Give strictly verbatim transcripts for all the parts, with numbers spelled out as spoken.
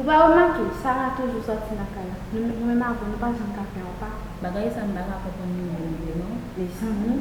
Ou pa remake, Sara toujou sòti nan kay la. Nou, nou menm avè w, nou pa janm ka fè yon pa. Bagay sa m pa ka konprann li menm vre non. Mezanmi,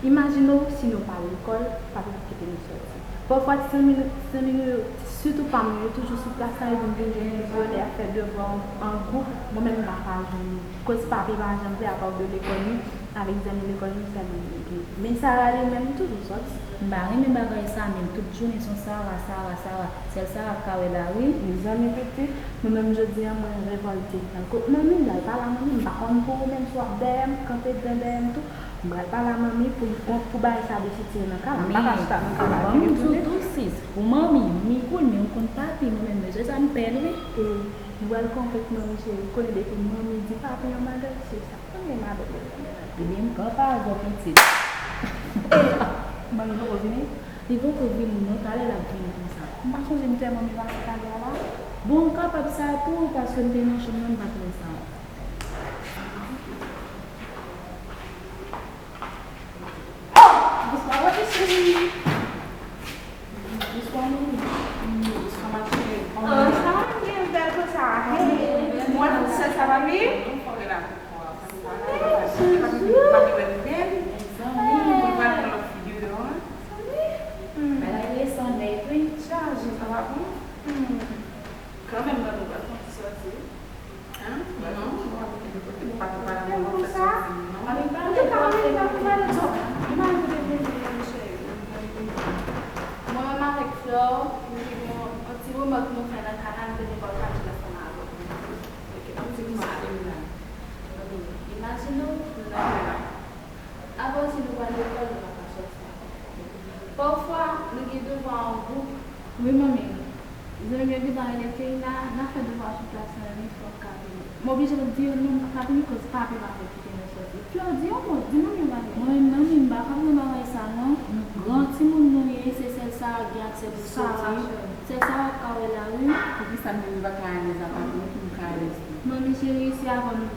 imajine w si nou pa al lekòl, papi t ap kite nou sòti. Pafwa ti zanmi nou, ti zanmi nou yo, sitou pa m yo, yo toujou sou plas la, yo vin, vin jwenn nou yo lè y ap fè devwa an, an gwoup. Mwen menm m pa ka jwenn nou. Koz papi pa janm vle, apa w de lekòl nou, avèk zanmi lekòl nou sèlman li vle. Men Sara li menm li toujou sòti. M pa renmen bagay sa menm, tout jounen se yon Sara, Sara, Sara. Sèl Sara k ka wè lari. Mezanmi pitit, mwen menm jodi a mwen revòlte. Al kot manmi, m pral pale a manmi, m pa konn pou ou menm si w ap dèyè m, kanpe dedan dèyè m tou. M pral pale a manmi pou l kont pou bagay sa desitire nan kay la. M pa ka chita nan kay la epi retounen. Sis, pou manmi, mi koul, men ou konn papi, mwen menm mesye sa m pè l wi. E, nou pral konvenk manmi cheri, ou konnen depi manmi di papi yon bagay, se sa. Ebyen, m pran pa avè w pitit. E, manmi poko vini? Li poko vini non, talè l ap vini konsa. M pa sonje m te wè manmi pase talè a la. Bon, m kapab sa tou, paske m te nan chanm nan, m pa t wè sa. Oh! Bonswa, papi cheri. Bonswa, manmi. Bonswa, ma chérie. Kòman w ye? Sa va byen, bèl konsa. Hey, mwen, sèl sa, papi. Mezanmi, mwen pral pran lòt figi w deyò a. Bagay resan nèt wi. Chaje, sa va bon? Kanmenm, manmi, pral fè yon ti sòti. Hein? Non, non, non, pa pou pale avè w, fè sòti, non. Ann pale, pa fè, pa pou pale twòp. Li pa vle vini, cheri. Mwen menm avèk Flore, nou gen yon, yon ti remòk nou fè nan kanal, nou te gen pòtaj ansanm avè w. Ok, n ap di konsa. Imajine w, nou nan kay la. Apati nou pral lekòl, nou pa ka sòti ankò. Pafwa, nou gen devwa an gwoup. Wi, manmi. Zanmi m yo gentan rele Keila, n a fè devwa sou plas lan, li fò m ka vini. M oblije di yo non, m pa ka vini koz papi pa vle kite nou sòti. Flore, di yon mo, di manmi w pa vini. Mwen menm, manmi, m pa konprann bagay sa non. Nou gran timoun nou ye, se sèl Sara k gen aksè pou sòti. Sèl Sara k ka wè lari. Poukisa nou menm nou pa ka alèz a papi nou pou nou ka alèz tou? Manmi cheri, se avè w nou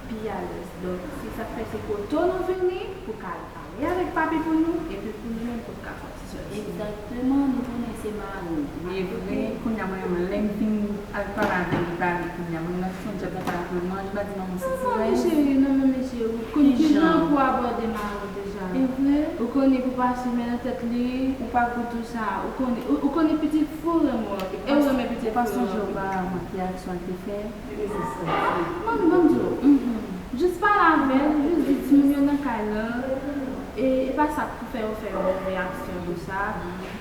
pi alèz. Donk, se sa k fè se poto nou vini pou ka al pale avèk papi pou nou, epi pou nou menm pou n ka fè yon ti sòti. Egzakteman, nou konnen se mari w. E vre, kounye a mwen menm, lè m fin al pale avè l, li pale kounye a, mwen menm nan ti sonjè papa pou l manje, m a di manman se ti rès. Non, manmi cheri, non, manmi cheri, ou konn kijan pou abòde mari w deja. E vre? Ou konnen pou pa simen nan tèt li, ou pa pou tou sa, ou konnen, ou, ou konnen pitit fou renmen w, e ou renmen pitit fou renmen w. Ou pa sonje ou pa manke aksyon l te fè? Manmi, ban m di w, jis pale avè l, jis di timoun yo nan kay lan, e, e pa sa k pou fè yo fè yon move aksyon konsa.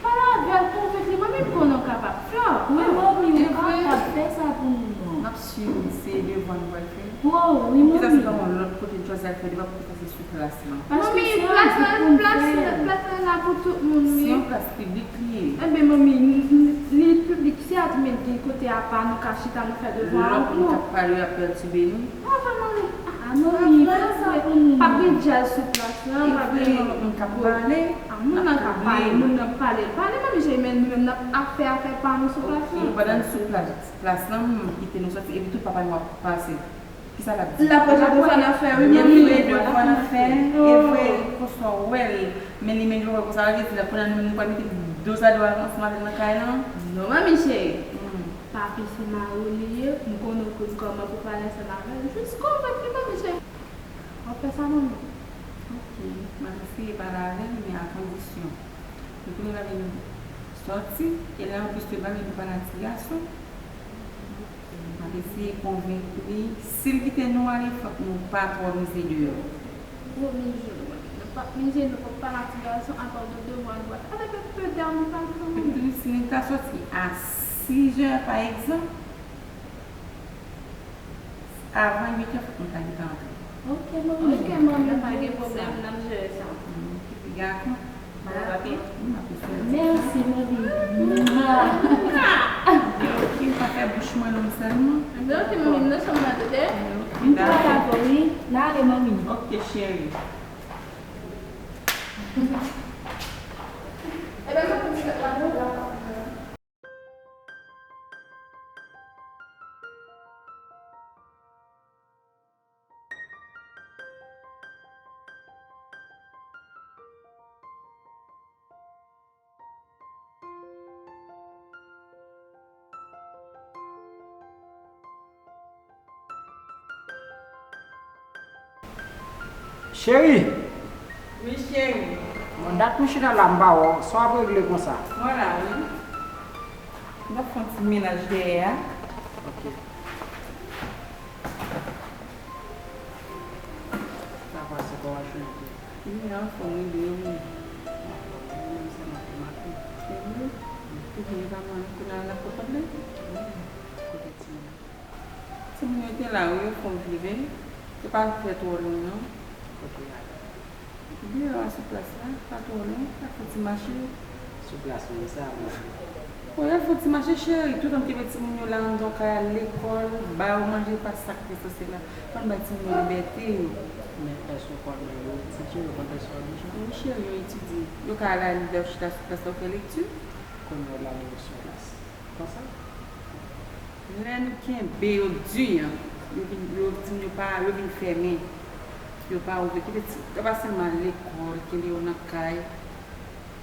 Pale avè l, konvenk li, manmi, m konnen w kapab fè. Wi, manmi, ou kapab fè sa pou nou, non. N ap swiv, se devwa nou pral fè. Wi, manmi. Kisa se pa yon lòt kote n chwazi al fè devwa pou fè se sou plas lan? Manmi, plas lan, plas lan, plas lan la pou tout moun, wi. Se yon plas piblik li ye. Enben, manmi, li piblik, sèt, men gen kote apa nou ka chita, nou fè devwa an gwoup. Lòt moun k ap pale yo ap pètibe nou. Ah, manmi, ah, manmi, pa sa pou nou. Pa gen djaz sou plas lan, pa gen lòt moun k ap pale. Ah, moun nan ka pale, moun nan pale, pale, manmi cheri, men nou menm n ap fè afè pa nou sou plas lan. Pandan n sou plas, plas lan, moun kite nou sòti, epi tout papa nou ap pase. Kisa l ap di? L ap wè jan devwa n ap fè, wi, manmi. Li vle devwa n ap fè, e vre, konswa w wè l, men li menm li pa wè konsa, l di la, kounye a nou menm nou pral mete do sa do ansanm avè l nan kay lan. Non, manmi cheri. Papi se mari w li ye, m konnen w konn kòman pou pale ansanm avè l. Jis konvenk li, manmi cheri. W ap fè sa, manmi? Ok, m ap eseye pale avè l, men a kondisyon. Depi nou lage nou sòti, e lè anplis tou, l pa vle nou pale a ti gason. M ap eseye konvenk li, si l kite nou ale, fòk nou pa twò mize deyò. Twò mize nou, manmi. Nou p ap mize, nou p ap pale a ti gason, apa nou devwa nou pral fè avèk pè dam sa, manmi. Epi tou, si nou ta sòti a sis è, pa egzanp, avan uit è, fòk nou ta gentan antre. Ok, manmi. Ok, manmi, pa gen pwoblèm, n ap jere sa. Ki piga kon? Mèsi, manmi. Mwa. Ok, pa fè bouch mwen long sèlman. Enben, ok, manmi, m nan chanm nan, tete. M pral avè w, wi. N ale, manmi. Ok, cheri. Enben, manmi, m nan chanm nan. Cheri! Wi, cheri. Bon, dat m chita la, m pa wè w. Sa w ap regle konsa? Mwen la, wi. M t ap fè yon ti menaj dèyè a. Ok. Sa pase, kòman jounen te ye? Wi, anfòm, wi, byen, wi. Anfòm, wi, menm se maten, maten. Se vre? Wi. Tout moun pa mwen, kounye a n ap kontan vle? Wi. Kote timoun yo? Timoun yo te la, wi, yo fè yon vire. Yo pa fè twò long, non. Kote y ale? Deyò a, sou plas la, pa twò lwen, y ap fè ti mache. Sou plas menm sa, mwen. Bon, y ap fè ti mache, cheri, toutan m kenbe timoun yo la anndan, yo ka al lekòl, ba yo manje, pa sa k nesesè la. Fò n bay timoun yo libète yo. Men èske w konnen yo etidye, yo konn fè sa yo bezwen? Wi, cheri, yo etidye. Yo ka al, al sou plas la, yo fè lekti. Kounye a la, yo sou plas. Konsa? Lè nou kenbe yo di an, yo vin, yo, timoun yo pa, yo vin fèmen. Yo pa ouvri, kite ti, yo pa sèlman al lekòl, kenbe yo nan kay.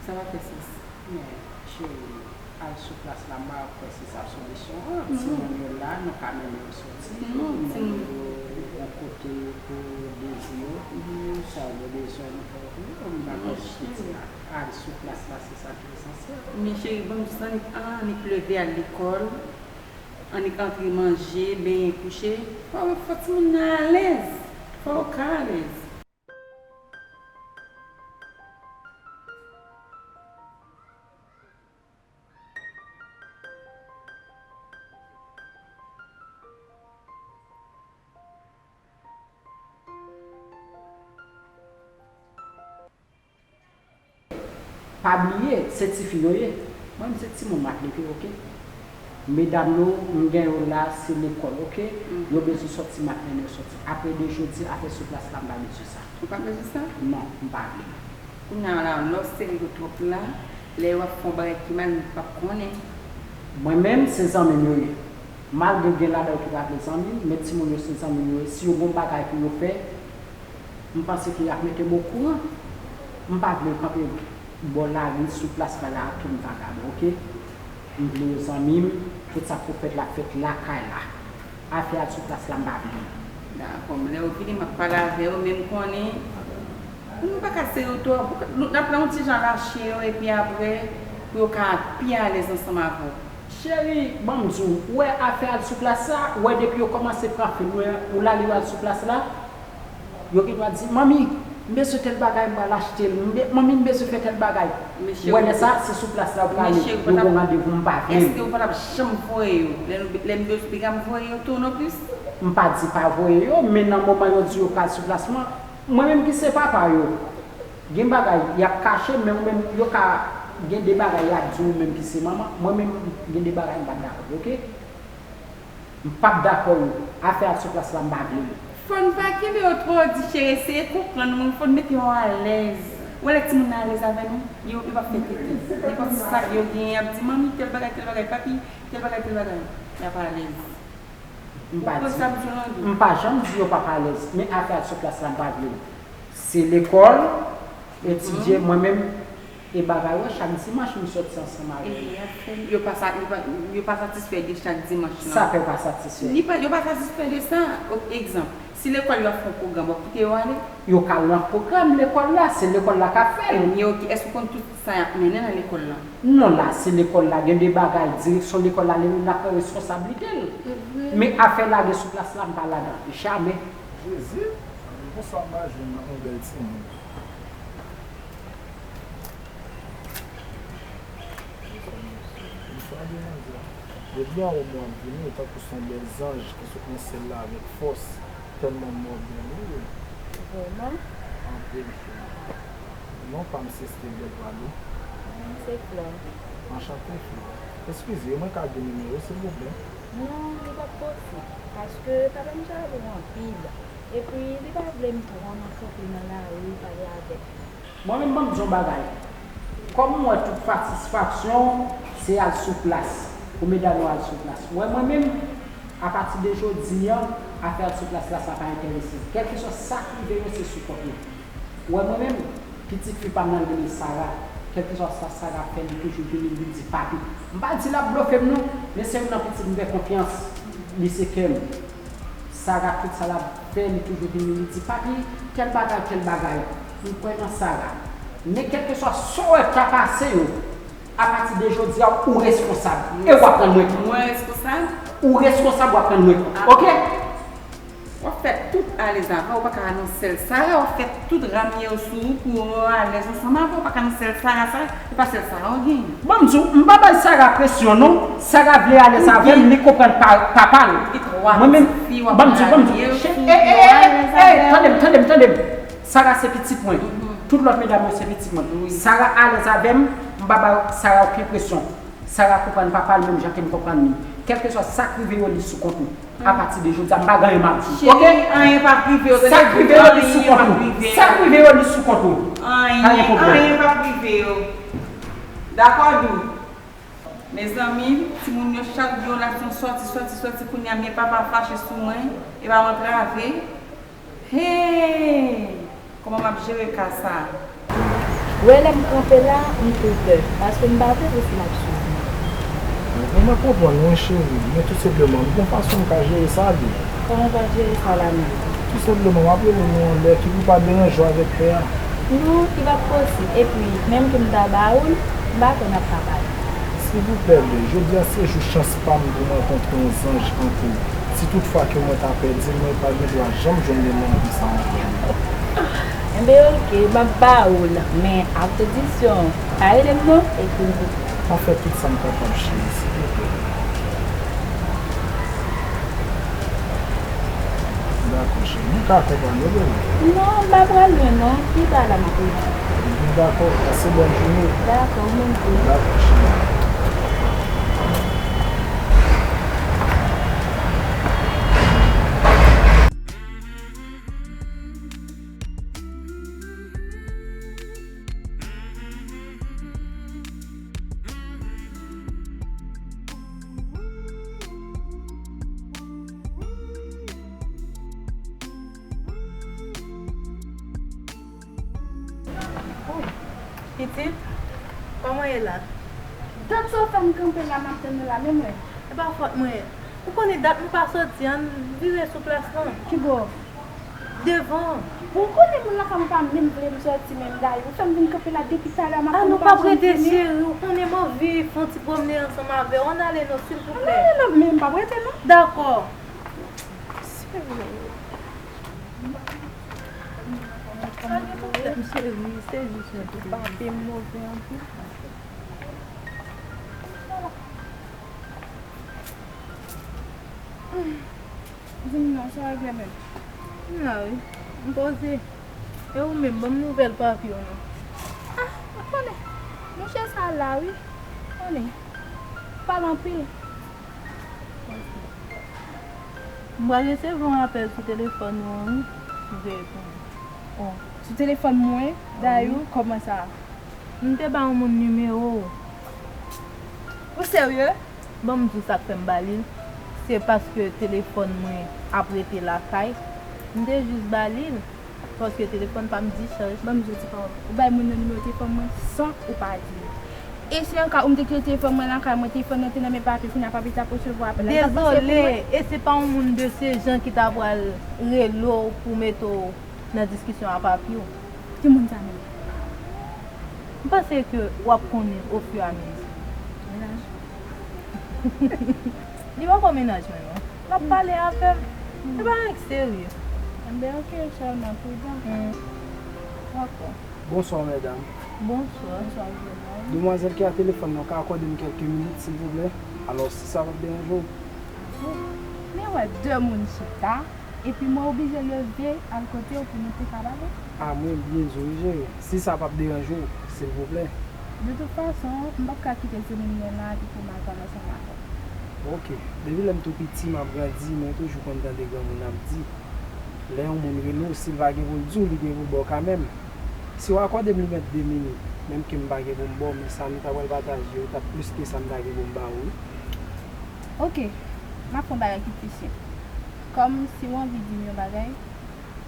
Sa pa fè sans. Men, cheri, al sou plas la, m pa kwè se sa solisyon an. Non. Timoun yo la, nou ka mennen yo soti, non, mennen yo yon kote pou yo dezi yo. Mhm. Sa yo bezwen, nou fè yo pou yo. M pa kwè se sa. Al sou plas la, se sa ki esansyèl. Men cheri, ban m jis annik, annik leve al lekòl, annik antre manje, benyen, kouche. Fò, fò timoun nan alèz. Fò yo ka alèz. Pa bliye, se tifi yo ye. Mwen menm se timoun m ap leve, oke? Medam yo, m gen yo la, se lekòl, oke? Mhm. Yo bezwen sòti, m ap mennen yo sòti. Apre de jodi, afè sou plas la, m pa bezwen sa. Ou pa bezwen sa? Non, m pa vle. Kounye a la, lè w sere yo twòp la, lè yo ap fè yon bagay ki mal, m p ap konnen. Mwen menm, se zanmi m yo ye. Malgre gen ladan yo ki pa vle zanmi m, men timoun yo se zanmi m yo ye. Si yo gen yon bagay pou yo fè, m panse ke y ap mete m okouran. M pa vle kanpe bò lari sou plas la, la a, tounen vagabon, oke? M vle yo zanmi m, tout sa k pou fèt la, fèt lakay la. Afè al sou plas la, m pa vle l. Dakò, men lè yo vini, m ap pale avè yo, men m konnen, nou pa ka sere yo twòp. Nou, n ap nan yon ti jan lache yo, epi apre, pou yo ka pi alèz ansanm avè w. Cheri, ban m di w, ou wè afè al sou plas la, ou wè depi yo kòmanse frape nou, ou lage yo al sou plas la, yo gen dwa di, "Manmi, m bezwen tèl bagay, m pral achte l. M be-, manmi, m bezwen fè tèl bagay." Ou wè lè sa, se sou plas la yo prale, yo gen randevou, m pa vle l. Èske ou pa t ap janm voye yo? Lè nou, lè m bezwen piga, m voye yo tou nonplis? M pa di pa voye yo, men nan moman yo di yo pral sou plas lan, mwen menm ki se papa yo, gen bagay y ap kache, men ou menm, yo ka gen de bagay y ap di w, ou menm ki se manman, mwen menm, gen de bagay m pa t dakò, oke? M p ap dakò yo. Afè a sou plas la, m pa vle yo. Fò n pa kenbe yo twò di, cheri, eseye konprann moun, fò n mete yo alèz. Ou wè lè timoun nan alèz avè nou, yo, yo p ap fè tenten. Nenpòt sa yo genyen, y ap di, "Manmi, tèl bagay, tèl bagay, papi, tèl bagay, tèl bagay." Y ap alèz. M pa di, m pa janm di yo p ap alèz, men afè a sou plas la, m pa vle yo. Se lekòl, etidye, mwen menm, e bagay yo, chak dimanch, m soti ansanm avè yo. Yo pa sa, yo pa, yo pa satisfè de chak dimanch lan. Sa fè yo pa satisfè? Li pa, yo pa satisfè de sa. O, egzanp, si lekòl yo ap fè yon pwogram, w ap kite yo ale? Yo ka al nan pwogram lekòl la, se lekòl la k ap fè l. Ebyen, oke, èske w konn tout sa y ap mennen nan lekòl la? Non, la, se lekòl la, gen de bagay, direksyon lekòl la, li menm l ap pran responsablite l. Men afè lage sou plas la, m pa ladan, jamè. Jezi, konsa m pa jwenn yon bèl timoun. Depi anwo mwen ap vini, ou tankou se yon bèl zanj ki sot nan syèl la avèk fòs, tèlman mòbèl ou ye. Vrèman? Anpil, cheri. Non pa m se Steven Valo. Mwen se Flò. Anchante, Flò. Eskize, mwen ka gen nimewo w, silvouplè? Non, li p ap posib, paske papa m jalou anpil. Epi, li pa vle m twò nan kanpe nan lari pale avèk li. Mwen menm, ban m di w yon bagay. Kòm m wè tout satisfaksyon w, se al sou plas, pou medam yo al sou plas. Ou wè mwen menm, apati de jodi an, afè al sou plas la, sa pa enterese m. Kèlkeswa sa k rive yo, se sou kont mwen. Ou wè mwen menm, pitit fi pa m nan rele Sara. Kèlkeswa sa Sara ap fè, li toujou vini, li di, "Papi." M pa di l ap blofe m non, men se youn nan pitit m fè konfyans, li se kè m. Sara, tout sa l ap fè, li toujou vini, li di, "Papi, tèl bagay, tèl bagay." M kwè nan Sara. Men kèlkeswa sa w wè k ta pase yo, apati de jodi a, ou responsab. E w ap rann mwen kont. Mwen responsab? Ou responsab, w ap rann mwen kont. Oke? W ap fè tout alèz avè w, ou pa ka anonse l. Sara, w ap fè tout ramye yo sou ou pou yo alèz ansanm avè w, ou pa ka anonse l. Sara, Sara, e pa sèl Sara w genyen. Ban m di w, m pa bay Sara presyon non. Sara vle alèz avè m, li konprann pa, papa l. Mwen menm, ban m di w, ban m di w. Tande m, tande m, tande m. Sara se pitit mwen. Tout lòt medam yo se pitit mwen. Sara alèz avè m, m pa bay Sara okenn presyon. Sara konprann papa l menm jan ke m konprann li. Kèlkeswa sa k rive yo, li sou kont ou. Apati de jodi a, m pa gen anyen m ap di w. Oke? Anyen p ap rive w. Sa k rive yo, li sou kont ou. Sa k rive yo, li sou kont ou. Pa gen pwoblèm. Anyen p ap rive yo. Dakò, Dou? Mezanmi, timoun yo chak vyolasyon sòti, sòti, sòti, kounye a men papa fache sou mwen, epa m antrave. Hey! Kòman m ap jere ka sa a? Ou wè lè m kanpe la, m tou pè, paske m pa vle pou fi m ap swiv mwen. Bon, mwen konprann wi, cheri, men tou senpleman, m gon fason m ka jere sa, Dou. Kòman w pral jere sa la menm? Tou senpleman, m ap rele nou yon lè ki pou pa deranje w avèk pè a. Non, li p ap posib. Epi, menm ke m ta ba ou l, m pa kwè n ap ka pale. Silvouplè, Dou, jodi a se jou chans pa m pou m rankontre yon zanj tankou w. Si toutfwa ke mwen ta pèdi l, mwen pa gen dwa janm jwenn de moun konsa ankò. Enben, oke, m ap ba ou l, men ak kondisyon, pa rele m non, epi m di. M ap fè tout sa m kapab, cheri, silvouplè. Dakò, cheri. Nou ka akonpanye w, bebe. Non, m pa pral lwen, non. Pita la, m ap rive. Ebyen, dakò. Pase bòn jounen. Dakò, ou menm tou. Dakò, cheri. Pitit, kòman w ye la? Dat sa w fè m kanpe la, m ap tann ou la, men mwen. E pa fòt mwen. Ou konnen dat nou pa soti, ann vire sou plas lan. Kibò? Devan. Bon, ou konnen moun lakay mwen pa menm vle m soti menm, dayè ou fè m vin kanpe la depi talè, m ap tann ou pa janm vini. A, nou p ap rete, cheri, ou konnen m anvi fè yon ti pwomne ansanm avè w. Ann ale non, silvouplè. Ann ale non, men m p ap rete non. Dakò. Cheri. Pa gen pwoblèm, cheri, se jis yon ti bape m move anpil. Di m non, sa regle menm. M la wi, m poze. E ou menm, ban m nouvèl papi w non. Ah, ou konnen, mouche sa la wi, konnen, pale anpil. M pral resevwa yon apèl sou telefòn ou an wi, m veye pou ou. Oh, sou telefòn mwen, dayou, kòman sa? M te ba yon moun nimewo w. Ou serye? Ban m di w sa k fè m ba li l. Se paske telefòn mwen ap rete lakay. M te jis ba li l. Paske telefòn pa m dichaj. Ban m di w ti pawòl. Ou bay moun nan nimewo telefòn mwen san ou pa di l. E si anka ou m te kite telefòn mwen lakay mwen, telefòn nan te nan men papi, kounye a papi t ap resevwa apèl la, li t ap pase pou mwen. Dezole, e se pa yon moun de se jan ki ta pral rele w pou mete w nan diskisyon a papi w. Ki moun sa menm? M panse ke w ap konnen ofiramezu. Mennaj? Li poko mennaj mwen non. L ap pale avè m. Se pa anyen k serye. Enben, oke, sèlman pridan. Dakò. Bonswa, medam. Bonswa. Bonswa, Jovenel. Demwazèl ki a telefòn nan, w ka akòde m kèlke minit, silvouplè? Alò, si sa p ap deranje w. Men wè de moun chita. Epi mwen oblije leve al kote w pou nou te ka pale. A, mwen byen di w wi, cheri. Si sa p ap deranje w, silvouplè. De tout fason, m p ap ka kite se moun mwen la ki pou m al pale ansanm avè w. Oke. Depi lè m tou piti, m ap grandi, mwen toujou konn tande granmoun ap di, lè yon moun rele w, si l pa gen pou l di w, li gen pou l ba w kanmenm. Si w akòde m limèt de minit, menm ke m pa gen pou m ba w, men sa nou ta pral pataje yo t ap plis ke sa m ta gen pou m ba w wi. Oke, m ap fè yon bagay ki pi senp. Kòm si w anvi di m yon bagay,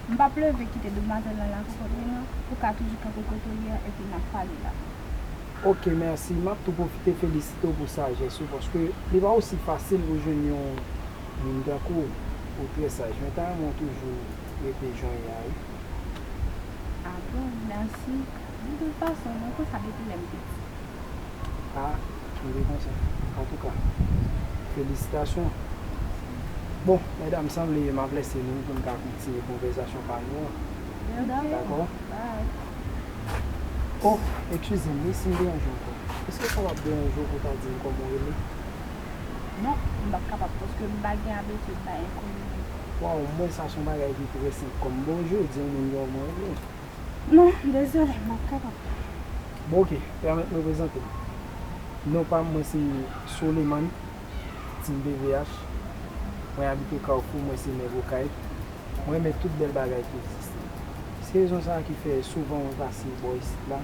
m p ap leve kite demwazèl lan la pou kote nan, ou ka toujou kanpe kote w ye a epi n ap pale la. Oke, mèsi. M ap tou pwofite felisite w pou sajès ou, paske li pa osi fasil pou jwenn yon moun tankou w. Ou trè saj, men ta renmen w toujou rete jan w ye a, wi. Ah bon, mèsi. De tout fason, mwen konsa depi lè m piti. Ah, m te konsa. Antouka, felisitasyon. Bon, medam, sanble m ap lese nou pou n ka kontinye konvèsasyon pa nou an. Dakò? Oh, eskize m, wi, si m deranje w ankò. Èske sa p ap deranje w pou w ta di m kòman w rele? Non, m p ap kapab, paske m pa gen abitid bay enkoni non. Waw, mwen, sa se yon bagay ki trè senp. Kòm bonjou, di yon moun kòman w rele. Non, dezole, m p ap kapab. Bon, oke, pèmèt mwen prezante m. Non pa m, mwen se Soleman, Team V V H. Mwen abite Kafou, mwen se nèg Okay. Mwen renmen tout bèl bagay ki egziste. Se rezon sa a ki fè souvan mwen pase bò isit la.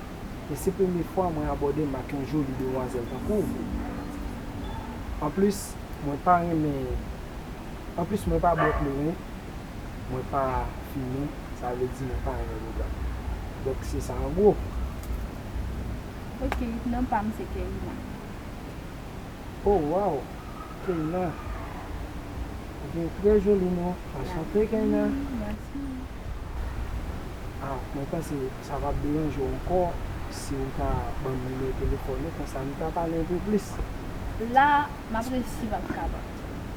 E se premye fwa mwen abòde m ak yon joli demwazèl tankou w. Anplis, mwen pa renmen, anplis mwen pa bwè kleren, mwen pa fimen, sa vle di mwen pa renmen dwòg. Donk se sa an gwo. Ok, non pa m se Kerina. Oh, waw! Keina. Ou gen trè joli non. Anchante, Keina. Mèsi. Ah, mwen panse sa p ap deranje w ankò si w ta ban m nimewo telefòn ou, konsa nou ta pale yon pe plis. La, m ap resi, m ap kapab.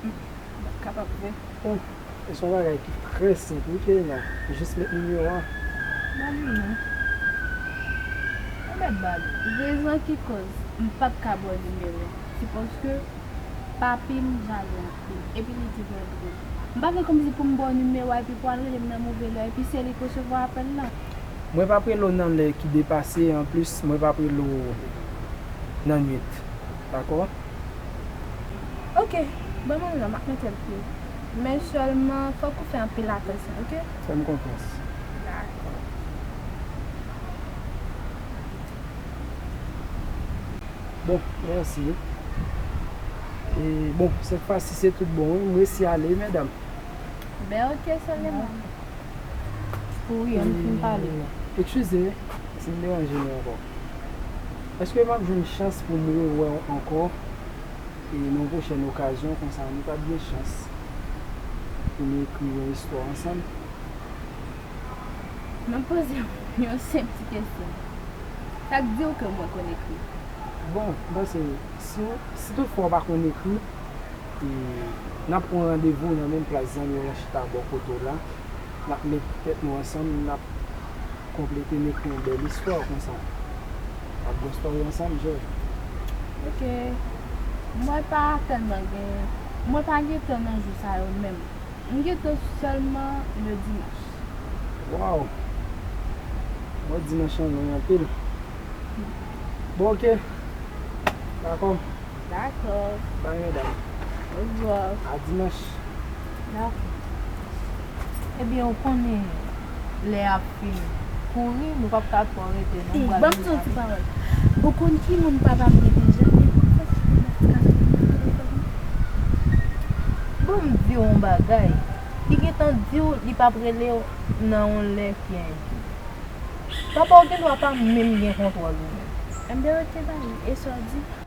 M ap kapab vre. Oh, e se yon bagay ki trè senp, wi, Keina. Jis met nimewo a. Ba m li non. Ou mèt ba l. Rezon ki koz m p ap ka ba w nimewo, se paske papi m jalou anpil, epi li trè dwòl. M pa vle kòmsi pou m ba w nimewo a, epi pou w al rele m nan move lè, epi se li k resevwa apèl la. Mwen p ap rele w nan lè ki depase, anplis, mwen p ap rele w nan nuit. Dakò? Ok, ban m nan, m ap mete l pou ou. Men sèlman, fòk ou fè anpil atansyon, ok? Fè m konfyans. Dakò. Bon, mèsi. E, bon, sèt fwa si se tout bon, wi, m resi ale, medam. Ben, ok, sèlman. Pou wi, ann fin pale. Eskize si m deranje nou ankò. Èske m ap jwenn chans pou m rewè w ankò e nan yon pwochèn okazyon, konsa nou t ap gen chans pou nou ekri yon istwa ansanm? M ap poze w yon senp ti kesyon. Sa k di w ke mwen konn ekri? Bon, m panse si, si toutfwa w pa konn ekri, e, n ap pran randevou nan menm plas zanmi w lan chita bò kote w la. N ap met tèt nou ansanm, n ap konplete, n ekri yon bèl istwa konsa. N ap gon story ansanm, Jè. Ok. Mwen pa tèlman gen, mwen pa gen tan nan jou sa yo menm. M gen tan sèlman le dimanch. Waw! Mwen dimanch lan lwen anpil. Bon, ok. Dakò. Dakò. Bay medam. Orevwa. A dimanch. Dakò. Ebyen, ou konnen lè a ap fin kouri, nou p ap ka twò rete, non. Ban m di yon ti pawòl. Ou konn ki moun papa m gentan jete? Ban m di w yon bagay. Li gentan di w li p ap rele w nan yon lè ki endye. Papa w gendwa pa menm gen kontwòl ou menm. Enben, ok, ba li. E sa w di?